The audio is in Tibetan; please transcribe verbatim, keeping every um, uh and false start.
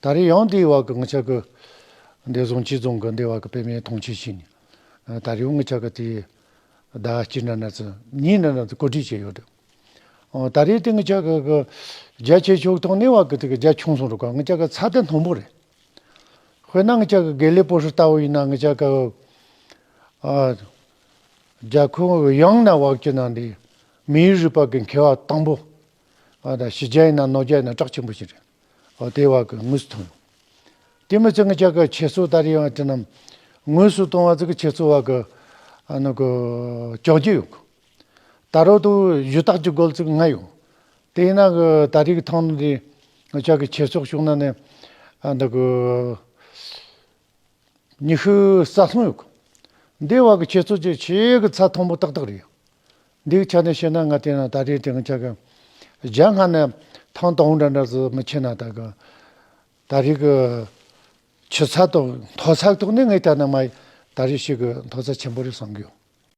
ད་རེས་ཡང་དེའི་བར་གི་ང་ཅག་གི་འདི་བཟང་ཆུ་རྫོང་གི་འདི་བར་གི་བོད་མིའི་དོན་ཆེན་ཞིག་ནས་ད་རེས་ང་ཅག་གི་དེའི་ཟླ་གཅིག་འདྲ་ན་ཚོ་གཉིས་འདྲ་ན་ཚོ་གོ་སྒྲིག་བྱས་ཡོད་འདུག་ཨོ། ད་རེས་དེ་ང་ཅག་གི་གི་རྒྱ་ཆེ་ཤོས་ཐོག་ནས་བར་གི་དེ་གི་རྒྱ་ཆུང་སོང་རུ་ག་ང་ཅག་གི་ཚ་དེ་སྣུམ་པོ་རེད། དཔེར་ན་ང་ཅག་གི་དགེ་ལེགས་པོ་ཧྲི་ལྟ་བུ་ཡིན་ན་ང་ཅག་གི་ཨ་རྒྱ་ཁོངས་ཡང་ན་བར་གྱི་ནང་དེ་མིའི་རིག་པ་གི་མཁས་པ་དང་པོ། ཨ་ད་ཕྱི་རྒྱལ་ཡིན་ན་ནོར་རྒྱལ་ཡིན་ན་གྲགས་ཆེན་པོ་ཞིག་རེད། ཨོ། དེ་བ་གི་དངོས་སུ་ཐོན། དེ་མི་ཚད་ང་ཅག་གི་ཁྱེད་ཚོ་ད་རེས་ཡང་དེ་རྣམས་དངོས་སུ་གཏོང་བ་ཚོ་གི་ཁྱེད་ཚོ་བ་གི་ཨ་ནི་གི་ཅོག་ཅི་ཡོད་གི། ད་རོ་དུ་ཞུ་དག་གི་སྒོ་ཚིག་ང་ཡོད། དེ་ཡིན་ན་གི་ད་རེས་གི་ཐང་དེ་ང་ཅག་གི་ཁྱེད་ཚོ་ཕྱོགས་ན་ནས་ཨ་འདི་གི་ཉི་ཤུ་རྩ་གསུམ་ཡོད་གི། འདི་བ་གི་ཁྱེད་ཚོ་ཅི་ཆེ་གི་ཚ་ཐོང་པོ་ཏག་ཏག་རེད། འདི་གི་ཆ་ནས་བཤད་ན་ང་དེ་ན་ད་རེས་དེ་ང་ཅག་གི་རྒྱ་སྔ་ནས་ཐང་དང་འདྲ་འདྲ་ཟི་མི་ཆེ་ན་ད་གི་ད་རེས་གི་ཆུ་ཚ་དང་མཐོ་ཚ་ཐོག་ནས་ངས་ལྟ་ན་མ་ད་རེས་ཞིག་གི་མཐོ་ཚ་ཆེན་པོ་རེད་བསམ་གི་ཡོད།